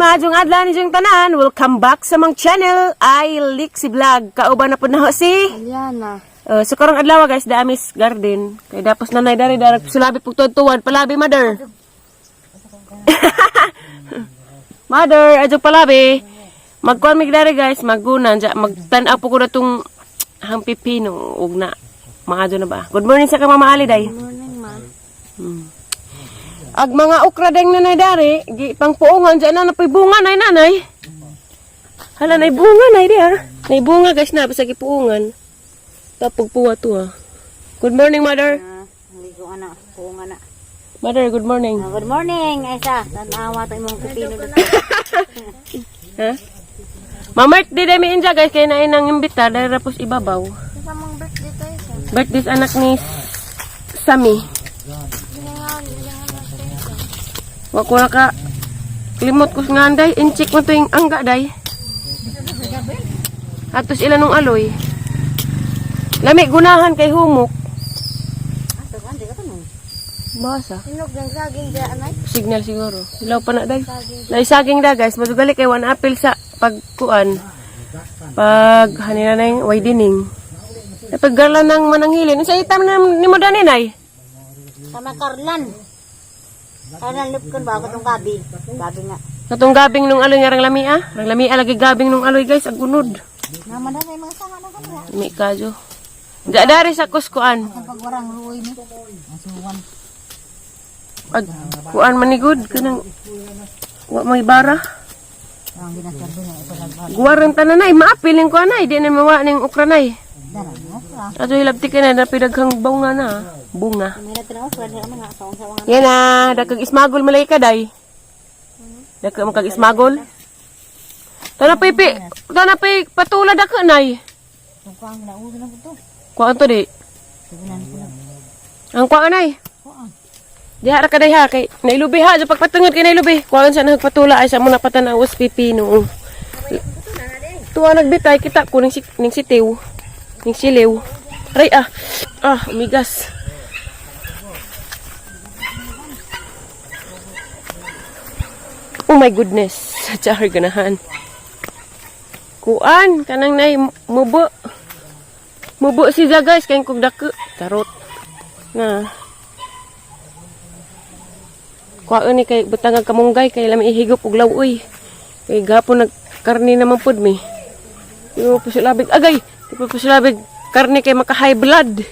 Maadjong adlaw ni yung tanan. Welcome back sa mang channel, I Lixie Vlog. Kauban na po na ho si Aliana. So karong adlaw guys, Damis Garden. Kay dapos nanay dari darag sulabi pug tuwan palabi mother. Mother, adyo palabi. Magkuan mig dari guys, maguna dya, magtan-aw po ko na tong hang pipino ug na. Maadyo na ba? Good morning sa ka Mama Ali day. Good morning, ma. Ag mga okra deng nanay dari, gi pangpuongan dyan na napoy bunga nay nanay. Hala nay bunga nay di ah. Nay bunga guys na basta gipuongan. Tapog puwa to ah. Good morning, mother. Ah, ligo ana, puong ana. Mother, good morning. Ah, good morning, Aisa. Tanawa to imong pipino dito. Ha? Mamart di dami inja guys kay naay nang imbita dahil rapos ibabaw. Sa mong birthday tayo sa. Birthday sa anak ni Sammy. Wa ko na ka limot ko nga day, inchik mo to yung angga day. Atos ila nung aloy. Lami gunahan kay humok. Ato kan di ka tanong. Basa. Hinog ng saging di anay. Signal siguro. Ilaw pa na day. Naisaging da guys, madugali kay one apple sa pagkuan. Pag hanina na yung widening. Ay, paggarla ng mananghilin. Sa itam na ni mo danin ay. Sama Karlan. Karlan lupkon ba ako tong gabi. Gabi nga. Katong gabing nung aloy nga rang lamia. Rang lamia lagi gabing nung aloy guys, ag unod. Naman na may mga sanga na kanila. Mi kadyo. Da dari sa kuskuan. Ang pagwarang ruoy ni. Asuwan. Ag kuan manigod kanang wa may bara. Ang ginasabi na ito lang ba. Guwaran tanan nay, maapiling ko anay, di na mawa ning okra nay. Dara mo ka. Ato hilabti ka na napidaghang bunga na. Bunga. May natin ako sa mga sawang-sawang. Yan na, dakag ismagol malay ka day. Dakag makag ismagol. Tana pipi, tana pi patula daka nay. Tong kuang nauso na to. Kuan to di. Tugunan ko na. Ang kuan nay. Kuang. Diha ra ka day ha kay nailubi ha sa pagpatungod kay nailubi. Kuan sa nagpatula ay sa mo napatanaw pipino. Tuwa nagbitay kita ko ning si, ning sitiw. Ning siliw. Aray ah. Ah, umigas. Oh my goodness. Char ganahan. Kuan kanang nay mubo. Mubo si guys kay kog dako. Charot. Na. Kuhaan ni kay butang ang kamunggay kay lami ihigop og lawoy. Kay gapon nagkarni naman pud mi. Yo pusulabig agay, di pa pusulabig karni kay maka high blood.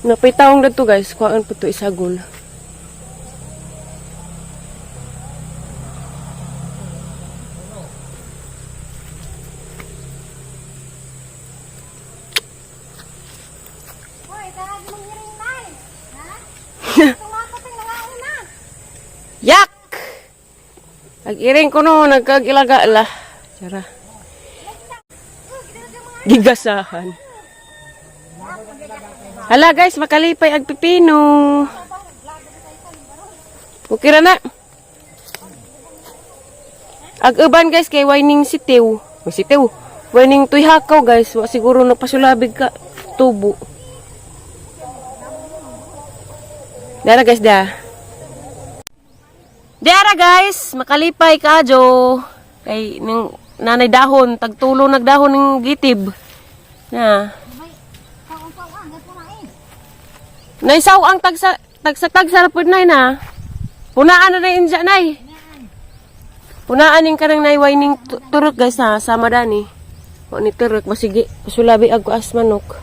Napay taong dadto guys, kuhaan po to isagol. Hoy, tara mong hiring nay. Ha? Tumakot ang nangauna. Yak! Ag-iring ko no, nagkagilaga la. Tara. Gigasahan. Hala guys, makalipay ag pipino. Okay ra na. Ag uban guys kay wining sitiw. Uy, sitiw. Wining tuy hakaw guys, wa siguro napasulabig ka tubo. Dara guys da. Dara guys, makalipay kajo. Kay ning nanay dahon, tagtulo nagdahon ng gitib. Na. Naisaw ang tagsa tagsa tagsa ra pud nay na. Punaan na na inja nay. Punaan ning kanang nay wining turok guys ha, sama dani. Wa ni turok masigi pasulabi ag as manok.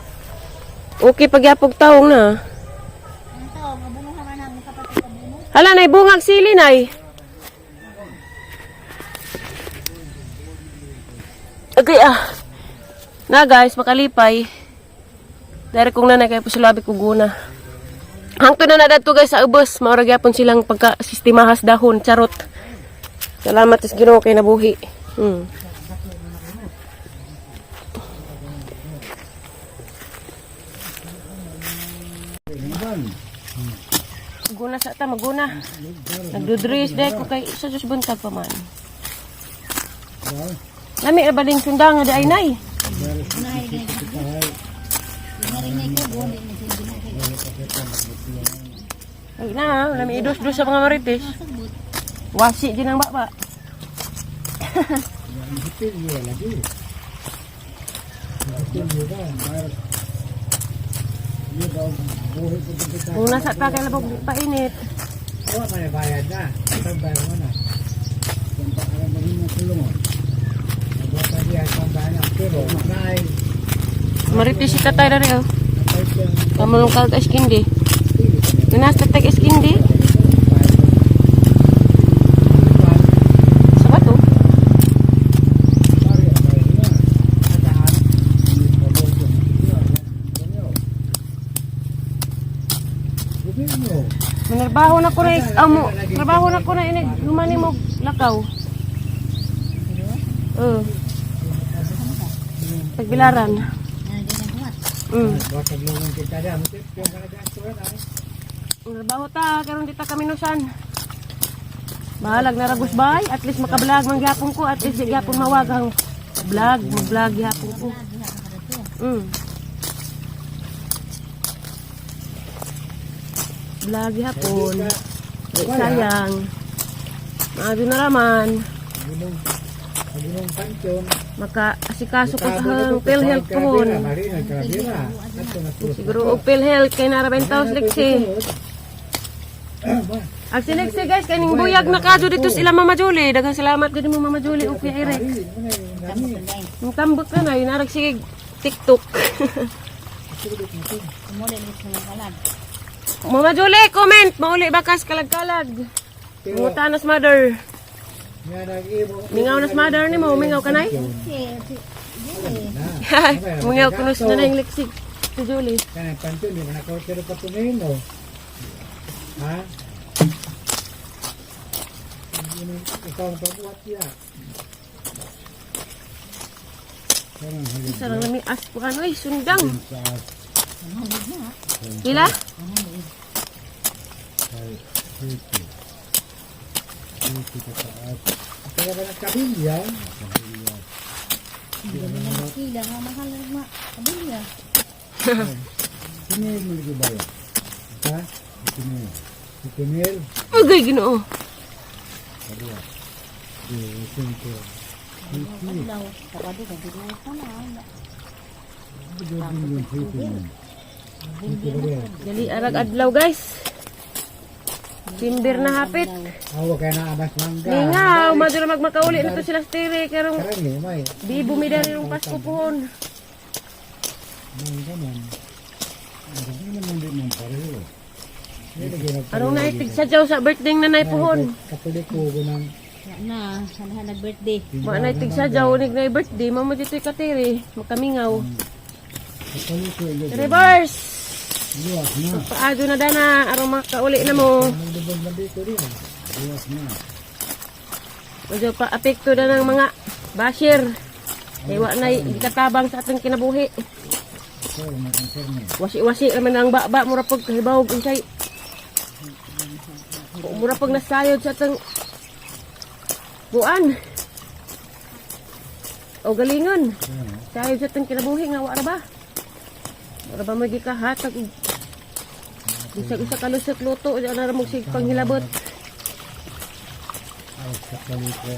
Okay pagyapog taong na. Hala nay bungag sili nay. Okay ah. Na guys, makalipay. Dari kong nanay kay pasulabi ko guna. Hangto na na dadto guys sa ubos, maura gyapon silang pagka sistemahas dahon, charot. Salamat sa Ginoo kay nabuhi. Guna sa ta maguna. Nagdudris dai ko kay sa Diyos buntag pa man. Lami ra ba ding sunda nga di ay nay? Hiring ko. Ay na, wala may idus-dus sa mga marites. Wasi din ang baba. Kung nasa ta kay labog painit. Awa, may bayad na. Isang bayad mo na. Yung pangalan mo rin ng kulungan. Nagwata niya, isang bayad na. Pero, naay, Marites si tatay na rin oh. napay siyang Kamulong kag iskindi. Nasa tatay iskindi. Sa bato. Manarbaho na ko na amo, trabaho na ko na inig humani mo lakaw. Oo. Tagbilaran. Trabaho ta karon di ta kaminusan. Bahalag na ragos bay, at least makablog man gyapon ko, at least di gyapon mawag ang vlog, mag-vlog gyapon ko. Vlog gyapon. Ay, sayang. Maado na raman. Makaasikaso ko sa hang PhilHealth ko. Siguro og PhilHealth kay nara 20 liksi. Ang siniksi guys, kaning buyag na kadyo dito sila Mama Julie. Daghang salamat gid mo Mama Julie ug Kuya Eric. Ang tambak ka na, inarag sige TikTok. Mama Julie, comment! Mauli bakas kalag-kalag. Munguta nas mother. Mingaw nas mother ni mo, mingaw ka nay? Mingaw kunos na na yung leksik. Si Julie. Kanang pansyon, di ba nakawatero pa tumino? Ha? Ikaw ang pagbuhat siya. Sarang nami as po ano eh, sundang. Pila? Kaya ba nagkabilya? Kila nga mahal na kabilya. Kinil mo lagi ba yun? Ha? Kinil. Kinil? Agay, ginoo. Adlaw, kapado ka dito ka na. Dali arag adlaw guys. Timber na hapit. Awa kaya na amas mangga. Mingaw, madura magmakauli na to sila stiri karong Karami, may. di bumida rin yung Pasko pohon. Mangga man. Hindi naman din man pareho. Hindi lagi nagpareho. Anong naitig sa jaw sa birthday ng nanay pohon? Katoliko ko ng Na, sana nag birthday. Wa naitig sa jaw nig na birthday, mamo dito'y katiri, makamingaw. Katoliko yun. Reverse. Luwas na. Paado na dana aron makauli na mo. Maglubog na dito rin. Luwas na. Medyo pa apekto na ng mga basher. Kay wa na gikatabang sa atong kinabuhi. So, may internet. Wasi-wasi naman ang baba mura pag kahibawog unsay. Mura pag nasayod sa atong buan. O galingon. Sayod sa atong kinabuhi nga wa ra ba? Mura ba may gikahatag og bisag usa ka lusot luto di na ra mo sig panghilabot. Ay, Katoliko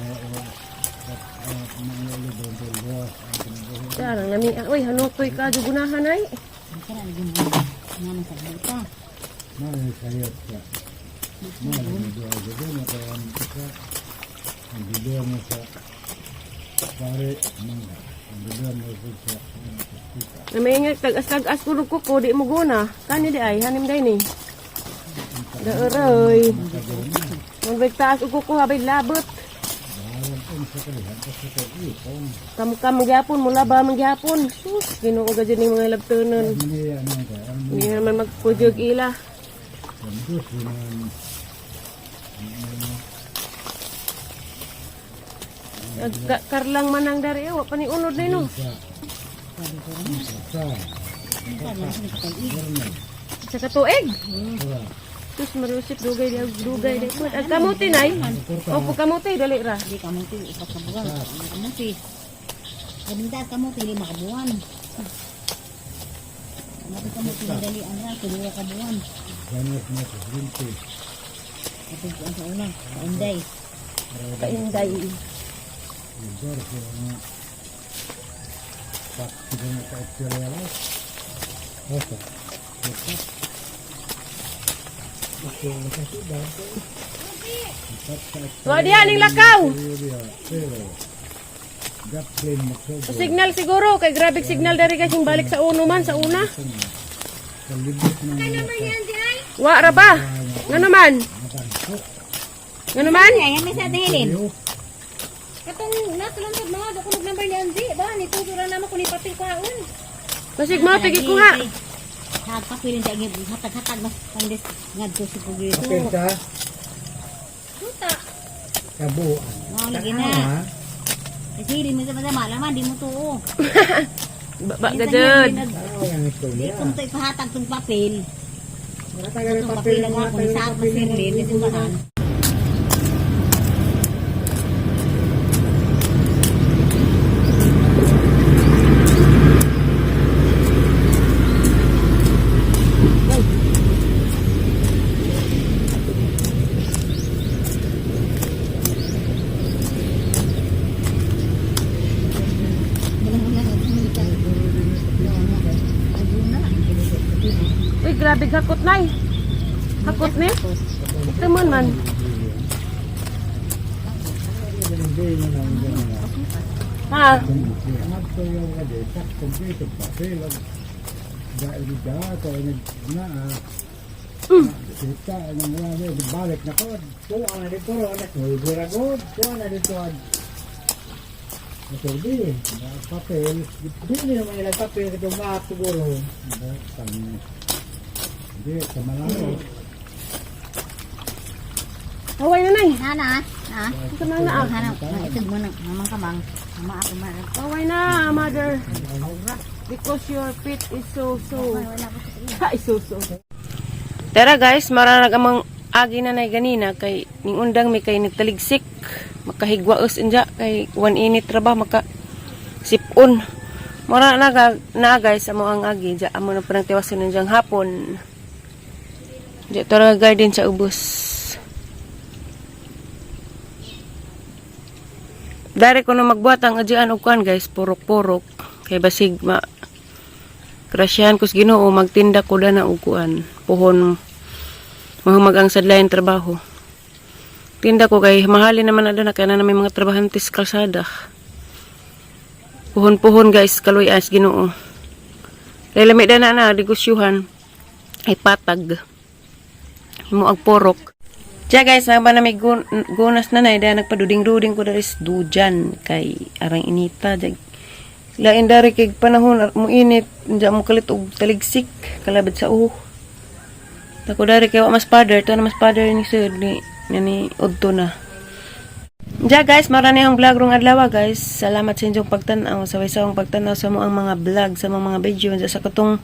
at mga lubog ng luwas ang kinabuhi. Darang nami, oy hanutoy ka jugunahan ay. Kana lagi mo. Nga man sa buta. May sayot ka. May nagawa sa doon. Kaya ang isa. Ang bibigyan mo sa pare mangga. Ang bibigyan mo sa kita. Na may ingat tag-as-tag-as kuno ko ko di mo guna. Kani di ay hanim day ni. Daeroy. Magbig taas og kuko habay labot. Bahalang po sa kalihan. Kasi sa ipong. Kam-kam magyapon mula ba magyapon. Sus, Ginoo ka dyan yung mga labtonon. Hindi ano ka. Ang Hindi naman magpudyog ila. Diyos yun ang Karlang manang dari wa pa ni unod na no. sa Sa katuig. Sus Mariusip dugay di dugay di. Ang kamuti nay. Opo kamuti dali ra. Di kamuti upat ka buwan. Kamuti. Kabinta kamuti lima ka buwan. Mati ka mo pinadali ang ra kuno ka buwan. Ganas na presidente. Atong kuan sa una, kainday. Kainday. Lugar sa mga Pakita na sa Australia. Osa. Osa. Wa diha ning lakaw. Pero, Gaplin magsobo. Signal siguro kay grabe signal dari guys yung balik sa uno man sa una. Sa libot ng Wa ra ba? Ngano man? Ngano man? Ay, may sa ating hilin. iyo. Katong nasa lang sa mga dako nag number ni Andy ba ni tuturo na mo kun ipapil kwaon. Basig mo pigi ko ha. Hagpapilin sa ingib, hatag-hatag mas pandes ngadto sa pugito. Okay sa Tuta. kabuuan. Mao lagi na. Ha? Kasi hilin mo sa masama laman di mo tuo. Ba gajud. Tao ang istorya. Kung to ipahatag tong papel, Nakatagal tong papel ang akong sa akong sirlin, ito bahan. Uy, grabe hakot nay. Hakot ni. Ito man man. Ha? Kita ang wala balik na ko. Tuwa na dito anak mo guragod. Tuwa na dito ang Maturbi, papel. Hindi naman nila papel ito maap siguro. Hindi, sa Malabo. Haway na nay. Nana, ha? Ito man na ah. Hanap, ito mo na, mamang kamang. Mama ako man. Haway na, mother. Because your feet is so so. Ay, so so. Tara guys, maranag amang agi na nay ganina kay ning undang may kay nagtaligsik makahigwaos inja kay one init ra ba maka sipon. Mara na, na guys amo ang agi ja amo na parang tiwason nang hapon. Diya tara garden sa ubos. Dari ko na magbuhat ang ajian og kuan guys, purok-purok kay basig ma grasyahan kus Ginoo magtinda ko dana og kuan puhon mahumag ang sadlayan trabaho. Tinda ko kay mahalin naman na dana kay na may mga trabahante sa kalsada. Puhon-puhon guys, kaluy as Ginoo. Kay lami dana na negosyuhan ay patag. Himo ag porok. Tiya guys, ba na may gunas na na, dahil nagpaduding-duding ko dari sa dujan kay arang inita. Diya, lain dari kay panahon mo init, diya mo kalit og taligsik, kalabad sa uho. Tako dari kay wa mas father, to na mas father ni sir ni ni udto na. Diya guys, marani ang vlog rong adlaw guys. Salamat sa inyong pagtan-aw, sa waysawang pagtan-aw sa mo ang mga vlog, sa mga video sa katong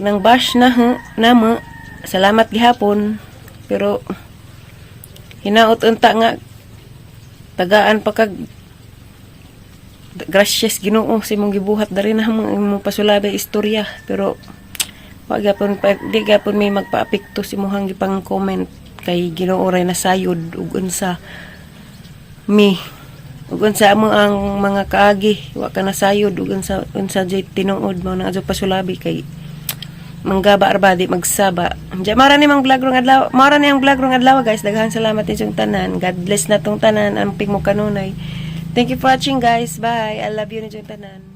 nang bash na namo. Salamat gihapon. Pero hinaot unta nga tagaan pa kag gracias Ginoo sa imong gibuhat dari na mo imong pasulabi istorya pero wa gyapon pa di gyapon may magpaapekto sa imong gipang comment kay Ginoo ray nasayod ug unsa mi ug unsa amo ang mga kaagi wa ka nasayod ug unsa unsa jay tinuod mo na adto pasulabi kay manggaba arba di magsaba. Diya mara ni mang vlog rong adlaw, mara ni ang vlog rong adlaw guys. Daghang salamat inyong tanan. God bless na tong tanan. Amping mo kanunay. Thank you for watching guys. Bye. I love you ninyong tanan.